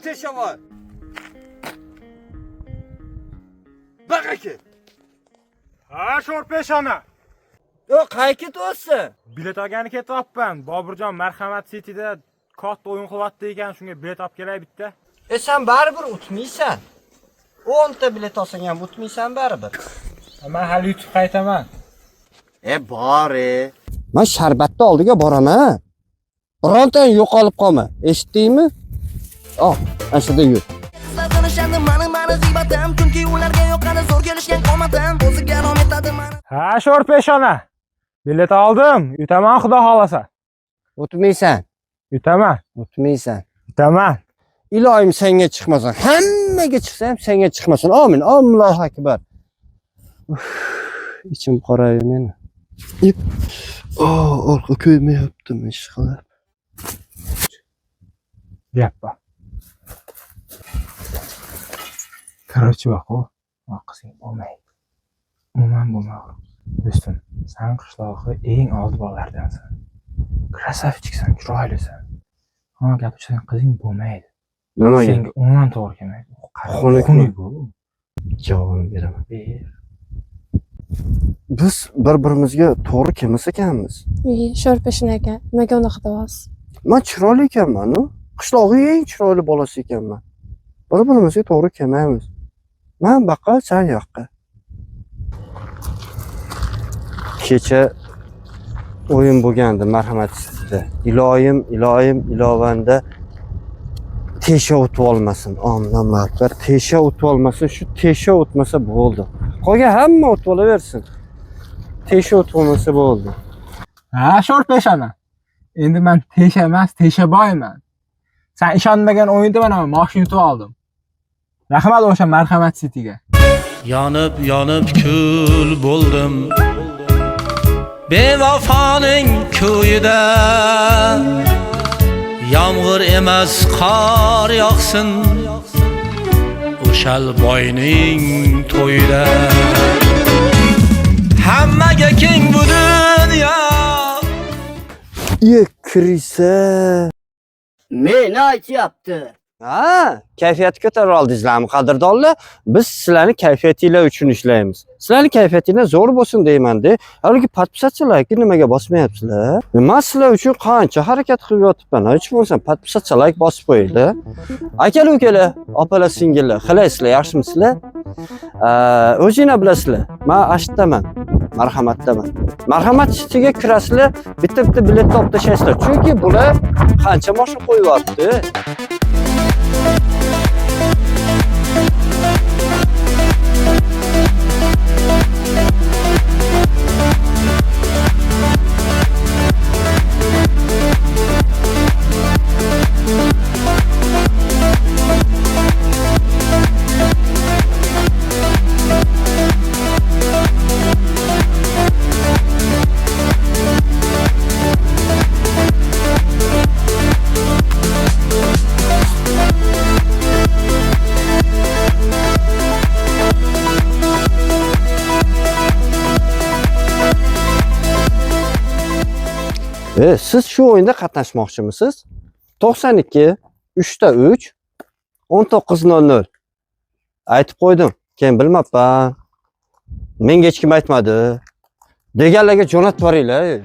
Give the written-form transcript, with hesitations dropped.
Tesha voy. Baq aka. Ha, sho'r peshona. O, qayerga ketyapsan? Bilet olgani ketyapman. Boburjon Marhamat Cityda katta o'yin qilyapti ekan, shunga bilet olib kelay bitta. E sen baribir o'tmaysan. 10 ta bilet olsang ham o'tmaysan baribir. Men hali yutib qaytaman. E bor e. Men sharbatni oldiga boraman. Birontang yo'qolib qolma. Eshitdingmi? Oh, ana shu yerda yur. Qizlar qilishadi mani mani g'iybatim, chunki ularga yoqadi zo'r kelishgan qomatim, o'ziga rom etadi mani. Ha, sho'r peshona. Bilet oldim. Yutaman xudo xolasa. O'tmaysan. Yutaman. O'tmaysan. Yutaman. Iloyim senga chiqmasin. Hammaga chiqsa ham senga chiqmasin. Amin. Allohu akbar. Uf, ichim qoraydi meni. Ip. Oh, orqa ko'ymayaptimi ish qilib. Deyapman. Короче, baq u qizing bo'lmaydi. Umuman bo'lmaydi. Do'stim, san qishlog'i eng oldi bolalardansan. Красавчик san, chiroylisan. Ha, gapirsan qizing bo'lmaydi. Nimaga? Senga umuman to'g'ri kelmaydi. Xunuk Xunuk u. Javobini beraman. Ber. Biz bir-birimizga to'g'ri kelmas ekanmiz. Sho'r peshin aka, nimaga unaqa deyapsiz? Men chiroyli ekanman-u. Qishlog'i eng chiroyli bolasi ekanman. Bir-birimizga to'g'ri kelmaymiz. Men baqa, sen yoqqa. Kecha o'yin bo'lgandi Marhamat Cityda. Iloyim, iloyim, ilovanda tesha o'tib olmasin. Amin, Allohu akbar. Tesha o'tib olmasin. Shu tesha o'tmasa bo'ldi. Qolgan hamma o'tib olaversin. Tesha o'tib olmasa bo'ldi. Ha, sho'r peshona. Endi men tesha emas, teshaboyman. Sen ishonmagan o'yinda mana mashina yutib oldim. Rahmat o'sha Marhamat Cityga. Yonib yonib kul bo'ldim Bevafoning ko'yida Yomg'ir emas qor yog'sin O'shal boyning to'yida Hammaga keng bu dunyo Iye, kirisa. Meni aytyapti. Ha, kayfiyatni ko'tara oldingizlarmi, qadrdonlar? Biz sizlarni kayfiyatinglar uchun ishlaymiz. Sizlarni kayfiyatinglar zo'r bo'lsin deyman-da. Haligi podpisatsiya like nimaga bosmayapsizlar? Men sizlar uchun qancha harakat qilib yotibman. Hech bo'lmasa podpisatsiya like bosib qo'yinglar. Akalar, ukalar, opalar, singillar, qalaysizlar, yaxshimisizlar? O'zinglar bilasizlar. Men Ashtaman. Marhamatdaman. Marhamat Cityga kirasizlar, bitta-bitta biletni olib tashlaysizlar. Chunki bular qancha mashina qo'yyapti. E, siz shu o'yinda qatnashmoqchimisiz? 92 3 ta 3 19:00. Aytib qo'ydim. Keyin bilmabman. Menga hech kim aytmadi. Deganlarga jo'natib yuboringlar.